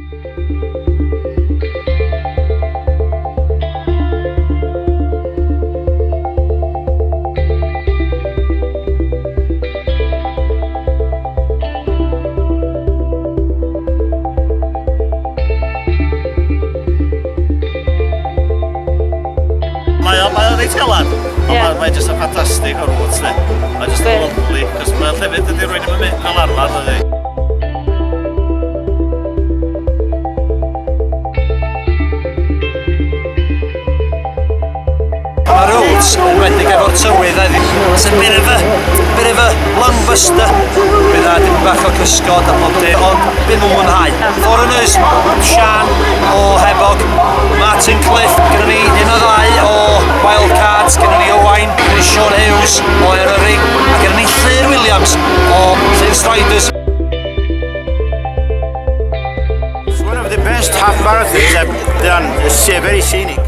Mae o, mae o reit galad, ond yeah. mae jyst yn ffantastig o'r woods, de. Mae jyst yn lovely, cos mae'n llefydd dydy rwy'n ddim yn mynd fel arfer, dydy. Mae roads, yn enwedig efo'r tywydd heddiw, it's a bit of a, bit of a lung buster. Bydd na dipyn bach o cysgod a pob dim, ond bydd nhw'n mwynhau. Foreigners, Sian o Hebog, Martin Cliff, gyda ni un o ddau o Wildcards, gyda ni Owain, gyda ni Sean Hughes o Eryri, a gyda ni Llyr Williams o Llyn Striders. It's one of the best half marathons I've done. It's very scenic.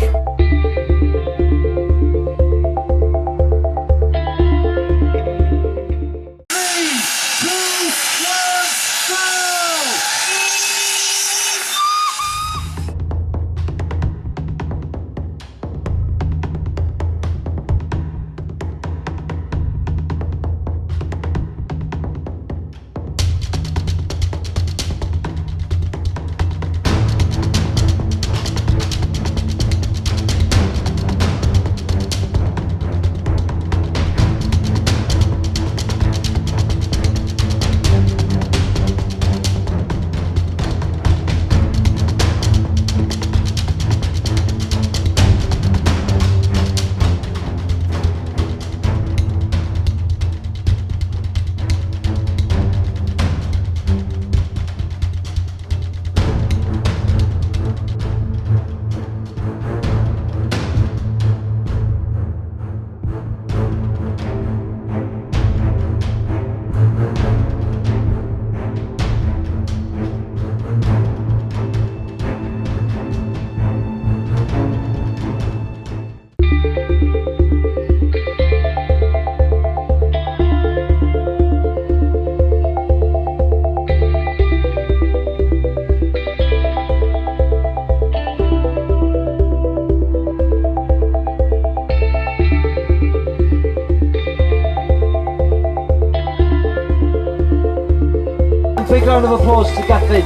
Big round of applause to Gethin.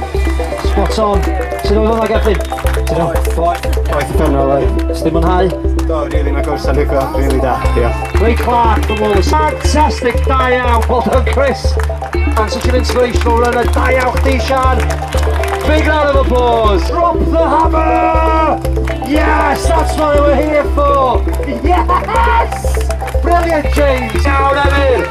Spot on. Sut oedd hwnna, Gethin? Sut oedd? Gwaith uffernol oedd. Ys di mwynhau? Do, rili, mae gwrs anhygoel, rili da, diolch. Ray Clark from Wolves. Fantastic, da iawn. Well done, Chris. And such an inspirational runner. Da iawn chdi, Sian. Big round of applause. Drop the hammer. Yes, that's what we're here for. Yes! Brilliant, James. Iawn, Emyr.